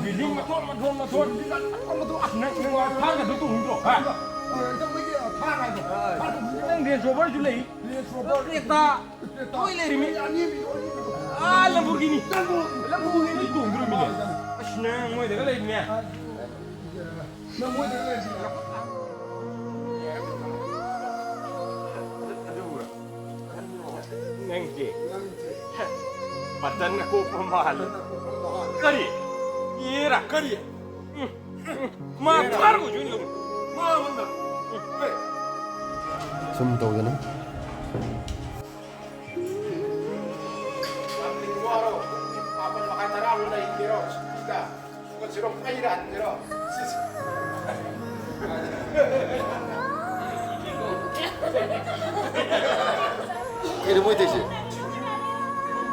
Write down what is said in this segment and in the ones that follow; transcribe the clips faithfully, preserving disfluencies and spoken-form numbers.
Building ꯃꯊꯣꯟ, ꯃꯊꯣꯟ, ꯃꯊꯣꯟ꯫ ꯅꯪ, ꯅꯪ ꯊꯥꯡꯒꯗꯨ ꯇꯣꯡꯗ꯭ꯔꯣ? ꯍꯥ? ꯅꯪ ꯔꯦꯟꯖ ꯔꯣꯚꯔꯁꯨ ꯂꯩ꯫ ꯀ꯭ꯔꯦꯇꯥ ꯂꯣꯏ ꯂꯩꯔꯤꯃꯤ꯫ ꯑꯥ, ꯂꯝꯕꯣꯔꯒꯤꯅꯤ꯫ ꯂꯝꯕꯣꯔꯒꯤꯅꯤ ꯇꯣꯡꯗ꯭ꯔꯣꯃꯤꯅꯦ꯫ ꯑꯁ, ꯅꯪ ꯃꯣꯏꯗꯒ ꯂꯩꯔꯤꯅꯦ꯫ ꯅꯪ ꯃꯣꯏꯗꯒ ꯂꯩꯔꯤꯅꯦ꯫ ꯑꯗꯨꯕꯨ ꯅꯪꯁꯦ ꯕꯇꯟ ꯑꯀꯣꯞꯄ ꯃꯥꯜꯂꯦ꯫ ꯀꯔꯤ? ꯌꯦꯔꯥ, ꯀꯔꯤ? ꯎꯝ, ꯎꯝ, ꯎꯝ꯫ ꯃꯥ ꯐꯥꯔꯒ ꯑꯣꯏꯁꯨ ꯂꯧ꯫ ꯃꯥ ꯑꯃꯅ꯫ ꯎꯝ, ꯀꯔꯤ? ꯁꯨꯝ ꯇꯧꯗꯅ꯫ ꯃꯥꯄꯟ ꯃꯈꯥꯏ ꯇꯔꯥ ꯂꯩꯒꯦꯔꯣ? ꯁꯤꯗ꯫ ꯁꯤꯔꯣ, ꯑꯩ ꯔꯥꯟꯒꯦꯔꯣ? ꯁꯤꯁꯦ꯫ ꯀꯩꯅꯣ ꯃꯣꯏ ꯇꯧꯏꯁꯦ?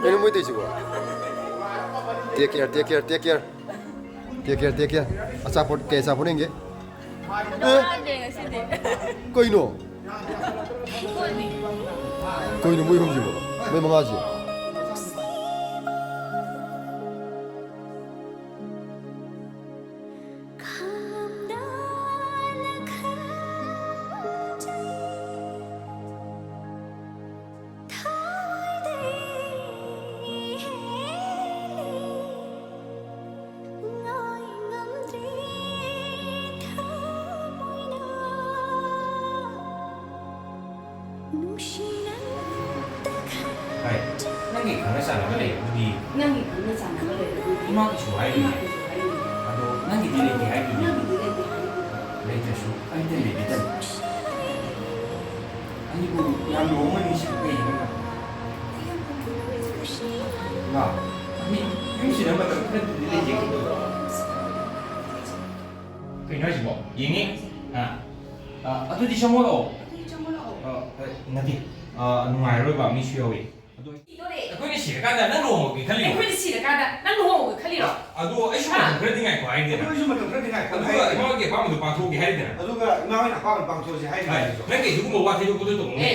ꯀꯩꯅꯣ ꯃꯣꯏ ꯇꯧꯏꯁꯤꯕꯣ? Take care, take care, take care. Take care, take care. ꯑꯆꯥꯄꯣꯠ, ꯀꯩ ꯑꯆꯥꯄꯣꯠ ꯌꯦꯡꯒꯦ? ꯑꯦ? ꯆꯥꯗꯦ ꯉꯁꯤꯗꯤ꯫ ꯀꯩꯅꯣ? ꯀꯩꯅꯣ ꯃꯣꯏ ꯑꯍꯨꯝꯁꯤꯕꯣ? ꯃꯣꯏ ꯃꯉꯥꯁꯦ? ꯍꯥꯏ, ꯅꯪꯒꯤ ꯈꯪꯅ ꯆꯥꯟꯅꯕ ꯂꯩꯔꯕꯨꯗꯤ꯫ ꯅꯪꯒꯤ ꯈꯪꯅ ꯆꯥꯟꯅꯕ ꯂꯩꯔꯕꯨꯗꯤ꯫ ꯏꯃꯥ ꯀꯩꯁꯨ ꯍꯥꯏꯔꯣꯏꯌꯦ꯫ ꯏꯃꯥ ꯀꯩꯁꯨ ꯍꯥꯏꯔꯣꯏꯌꯦ꯫ ꯑꯗꯣ ꯅꯪꯒꯤꯗꯤ ꯂꯩꯇꯦ ꯍꯥꯏꯗꯨꯗꯤ꯫ ꯅꯪꯒꯤꯗꯤ ꯂꯩꯇꯦ ꯍꯥꯏꯗꯨꯗꯤ꯫ ꯂꯩꯇ꯭ꯔꯁꯨ ꯑꯩꯗꯤ ꯂꯩꯕꯤꯗꯕ꯫ ꯑꯩꯕꯨ ꯌꯥꯝ ꯂꯨꯍꯣꯡꯕ ꯅꯤꯡꯁꯤꯡꯕ ꯀꯩꯒꯤꯅꯣ? ꯏꯃꯥ, ꯑꯩ ꯌꯨꯝꯁꯤꯗ ꯃꯇꯝ ꯈꯔꯗꯤ ꯂꯩꯖꯒꯦ꯫ ꯀꯩꯅꯣ ꯍꯥꯏꯁꯤꯕꯣ? ꯌꯦꯡꯉꯤ? ꯑꯥ꯫ ꯑꯥ, ꯑꯗꯨꯗꯤ ꯆꯪꯉꯛꯑꯣ꯫ ꯑꯗꯨꯗꯤ ꯆꯪꯉꯛꯑꯣ꯫ ꯑꯥ, ꯑꯥ, ꯅꯠꯇꯦ꯫ ꯑꯥ, ꯅꯨꯡꯉꯥꯏꯔꯔꯣꯏꯕ, ꯃꯤꯁꯨ ꯌꯥꯎꯏ꯫ ꯑꯗꯣ ꯁꯤꯗꯣꯔꯦ꯫ ꯑꯩꯈꯣꯏꯅ ꯁꯤꯔꯀꯥꯟꯗ ꯅꯪ ꯂꯨꯍꯣꯡꯉꯒꯦ ꯈꯜꯂꯤꯔꯣ? ꯑꯩꯈꯣꯏꯅ ꯁꯤꯔꯀꯥꯟꯗ ꯅꯪ ꯂꯨꯍꯣꯡꯉꯒꯦ ꯈꯜꯂꯤꯔꯣ? ꯑꯗꯣ ꯑꯩꯁꯨ ꯍꯥ? ꯃꯇꯝ ꯈꯔꯗꯤ ꯉꯥꯏꯈꯣ ꯍꯥꯏꯗꯦꯅ꯫ ꯑꯩꯈꯣꯏꯁꯨ ꯃꯇꯝ ꯈꯔꯗꯤ ꯉꯥꯏꯈꯣ ꯑꯗꯨꯒ ꯍꯥꯏꯗꯦ꯫ ꯏꯃꯥꯒꯤ ꯑꯄꯥꯝꯕꯗꯣ ꯄꯥꯡꯊꯣꯛꯑꯒꯦ ꯍꯥꯏꯗꯦꯅ꯫ ꯑꯗꯨꯒ ꯏꯃꯥ ꯍꯣꯏꯅ ꯑꯄꯥꯝꯕꯗꯣ ꯄꯥꯡꯊꯣꯛꯑꯁꯦ ꯍꯥꯏꯗꯦꯅ꯫ ꯍꯥꯏ꯫ ꯅꯪꯒꯤ ꯑꯗꯨꯒꯨꯝꯕ ꯋꯥ ꯊꯩꯗꯣꯛ ꯈꯣꯠꯇꯣꯛ ꯇꯧꯅꯨ꯫ ꯑꯦ,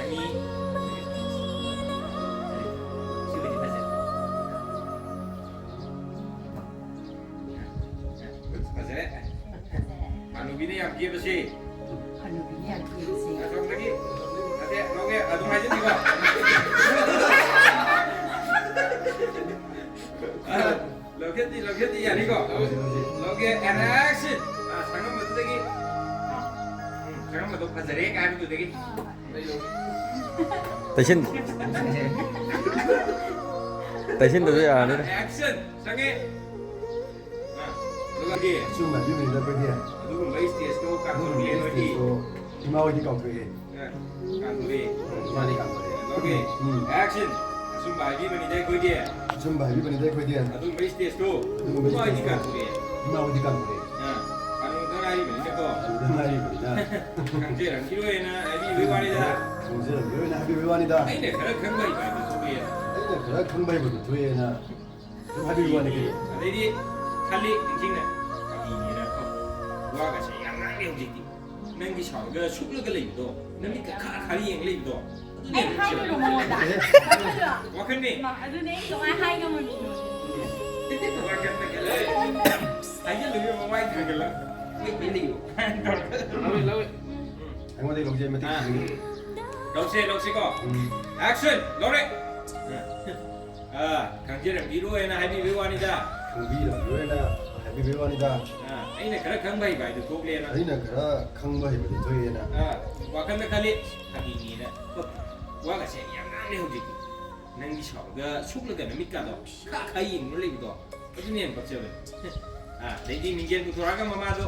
ꯑꯅꯤ꯫ ꯁꯤꯕꯨꯗꯤ ꯐꯖꯩ꯫ ꯐꯖꯔꯦ꯫ ꯍꯅꯨꯕꯤꯅ ꯌꯥꯝ ꯀꯦꯕꯁꯦ꯫ ꯍꯅꯨꯕꯤꯅ ꯌꯥꯝ ꯀꯦꯕꯁꯦ꯫ ꯑꯁꯣꯝꯗꯒꯤ꯫ ꯅꯠꯇꯦ, ꯂꯧꯒꯦ꯫ ꯑꯗꯨꯝ ꯍꯥꯏꯖꯤꯟꯈꯤꯀꯣ꯫ ꯑ, ꯂꯧꯈꯦꯠꯇꯤ, ꯂꯧꯈꯦꯠꯇꯤ ꯌꯥꯅꯤꯀꯣ? ꯂꯧꯒꯦ꯫ And action! ꯑ, ꯁꯪꯉꯝꯕꯗꯨꯗꯒꯤ꯫ ꯎꯝ꯫ ꯐꯖꯔꯦ ꯀꯥꯏꯕꯗꯨꯗꯒꯤ꯫ ꯇꯩꯁꯤꯟ-, ꯇꯩꯁꯤꯟꯗꯁꯨ ꯌꯥꯔꯅꯤꯗ꯫ Action! ꯆꯪꯉꯦ꯫ ꯑ, ꯑꯗꯨꯒ ꯑꯆꯨꯝꯕ ꯍꯥꯏꯕꯤꯕꯅꯤꯗ ꯑꯩꯈꯣꯏꯗꯤ꯫ ꯑꯗꯨꯒꯨꯝꯕ stageꯇꯣ ꯑꯗꯨꯒꯨꯝꯕ ꯀꯥꯟꯊꯣꯛꯄꯤꯔꯦ ꯅꯣꯏꯗꯤ꯫ Stageꯇꯣ ꯏꯃꯥ ꯍꯣꯏꯗꯤ ꯀꯥꯎꯊꯣꯛꯑꯦ꯫ ꯑ, ꯀꯥꯟꯊꯣꯛꯑꯦ꯫ ꯏꯃꯥꯗꯤ ꯀꯥꯎꯊꯣꯛꯑꯦ꯫ Okay. ꯎꯝ꯫ Action! ꯑꯆꯨꯝꯕ ꯍꯥꯏꯕꯤꯕꯅꯤꯗ ꯑꯩꯈꯣꯏꯗꯤ꯫ ꯑꯆꯨꯝꯕ ꯍꯥꯏꯕꯤꯕꯅꯤꯗ ꯑꯩꯈꯣꯏꯗꯤ꯫ ꯑꯗꯨꯒꯨꯝꯕ stageꯇꯣ ꯑꯗꯨꯒꯨꯝꯕ ꯏꯃꯥ ꯍꯣꯏꯗꯤ stageꯇꯣ ꯀꯥꯟꯊꯣꯛꯑꯦ꯫ ꯏꯃꯥ ꯍꯣꯏꯗꯤ ꯀꯥꯎꯊꯣꯛꯑꯦ꯫ ꯑ, ꯀꯥꯟꯊꯣꯛꯇ ꯉꯥꯏꯔꯤꯕꯅꯤꯅꯀꯣ꯫ ꯀꯥꯟꯊꯣꯛꯇ ꯉꯥꯏꯔꯤꯕꯅꯤꯅ꯫ ꯈꯪꯖꯔꯝꯈꯤꯔꯣꯏꯅ ꯍꯥꯏꯕꯤꯕꯩ ꯋꯥꯅꯤꯗ꯫ ꯈꯪꯖꯔꯝꯈꯤꯔꯣꯏꯅ ꯍꯥꯏꯕꯤꯕꯩ ꯋꯥꯅꯤꯗ꯫ ꯑꯩꯅ ꯈꯔ ꯈꯪꯕ ꯍꯩꯕ ꯍꯥꯏꯗꯨ ꯊꯣꯛꯑꯦ꯫ ꯑꯩꯅ ꯈꯔ ꯈꯪꯕ ꯍꯩꯕꯗꯨ ꯊꯣꯛꯑꯦꯅ꯫ ꯑꯗꯨꯝ ꯍꯥꯏꯕꯤꯕ ꯋꯥꯅꯤ ꯀꯩꯅꯣ꯫ ꯑꯗꯩꯗꯤ ꯈꯜꯂꯤ ꯅꯤꯡꯁꯤꯡꯅ, "ꯀꯔꯤꯅꯦꯅ ꯋꯥꯒꯁꯦ ꯌꯥꯝ ꯉꯥꯡꯉꯦ ꯍꯧꯖꯤꯛꯇꯤ꯫ ꯅꯪꯒꯤ ꯁꯥꯎꯔꯒ ꯁꯨꯛꯂꯒ ꯂꯩꯕꯗꯣ, ꯅꯃꯤꯠꯀ ꯈꯥ ꯈꯥꯔꯤ ꯌꯦꯡ ꯂꯩꯕꯗꯣ, ꯑꯗꯨꯅꯦ ꯑꯩ ꯍꯥꯏꯔꯨꯔꯣ ꯃꯉꯣꯟꯗ? ꯑꯦ? ꯍꯥꯏꯔꯨꯔꯣ? ꯋꯥꯈꯜꯅꯦ꯫ ꯃꯥ, ꯑꯗꯨꯅꯦ ꯑꯩ ꯀꯃꯥꯏꯅ ꯍꯥꯏ ꯉꯝꯃꯝꯃꯤꯅꯣ?" ꯋꯥꯈꯜꯗ ꯈꯜꯂꯦ꯫ ꯍꯥꯏꯖꯤꯜꯂꯨꯏ ꯃꯃꯥꯏ ꯊꯥꯡꯒꯠꯂ꯫ "ꯃꯣꯏ ꯄꯦꯜꯂꯤꯌꯣ?" ꯂꯧꯋꯦ, ꯂꯧꯋꯦ꯫ ꯑꯩꯉꯣꯟꯗꯒꯤ ꯂꯧꯖꯩ ꯃꯇꯤꯛ ꯑꯥ꯫ ꯈꯪꯉꯤ꯫ ꯂꯧꯁꯦ, ꯂꯧꯁꯤꯀꯣ꯫ ꯎꯝ꯫ Action! ꯂꯧꯔꯦ꯫ ꯑꯥ, ꯈꯪꯖꯔꯝꯈꯤꯔꯣꯏꯅ ꯍꯥꯏꯕꯤꯕꯩ ꯋꯥꯅꯤꯗ꯫ ꯈꯪꯕꯤꯔꯝꯈꯤꯔꯣꯏꯅ ꯍꯥꯏꯕꯤꯕꯩ ꯋꯥꯅꯤꯗ꯫ ꯑꯥ, ꯑꯩꯅ ꯈꯔ ꯈꯪꯕ ꯍꯩꯕ ꯍꯥꯏꯗꯨ ꯊꯣꯛꯂꯦꯅ꯫ ꯑꯩꯅ ꯈꯔ ꯈꯪꯕ ꯍꯩꯕꯗꯨ ꯊꯣꯛꯑꯦꯅ꯫ ꯑꯥ, ꯋꯥꯈꯜꯗ ꯈꯜꯂꯤ, ꯐꯥꯒꯤꯅꯦꯅ꯫ ꯋꯥꯒꯁꯦ ꯌꯥꯝ ꯉꯥꯡꯂꯦ ꯍꯧꯖꯤꯛꯇꯤ꯫ ꯅꯪꯒꯤ ꯁꯥꯎꯔꯒ ꯁꯨꯛꯂꯒ ꯅꯃꯤꯠꯀꯥꯗꯣ ꯈꯥ ꯈꯥ ꯌꯦꯡꯗꯨꯅ ꯂꯩꯕꯗꯣ, ꯑꯗꯨꯅ ꯍꯦꯟꯅ ꯄꯛꯆꯕꯅꯤ꯫ ꯑꯥ, ꯑꯗꯩꯗꯤ ꯃꯤꯡꯖꯦꯜ ꯄꯨꯊꯣꯔꯛꯑꯒ ꯃꯃꯥꯗꯣ,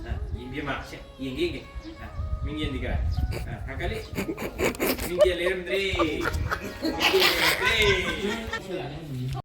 ꯑꯥ, ꯏꯕꯦꯝꯃ, ꯁꯦ, ꯌꯦꯡꯒꯦ, ꯌꯦꯡꯒꯦ꯫ ꯑꯥ, ꯃꯤꯡꯖꯦꯜꯗꯤ ꯀꯔꯥꯏ? ꯑꯥ, ꯊꯥꯡꯀꯠꯂꯤ꯫ ꯃꯤꯡꯖꯦꯜ ꯂꯩꯔꯝꯗ꯭ꯔꯦ꯫ ꯃꯤꯡꯖꯦꯜ ꯂꯩꯔꯝꯗ꯭ꯔꯦ꯫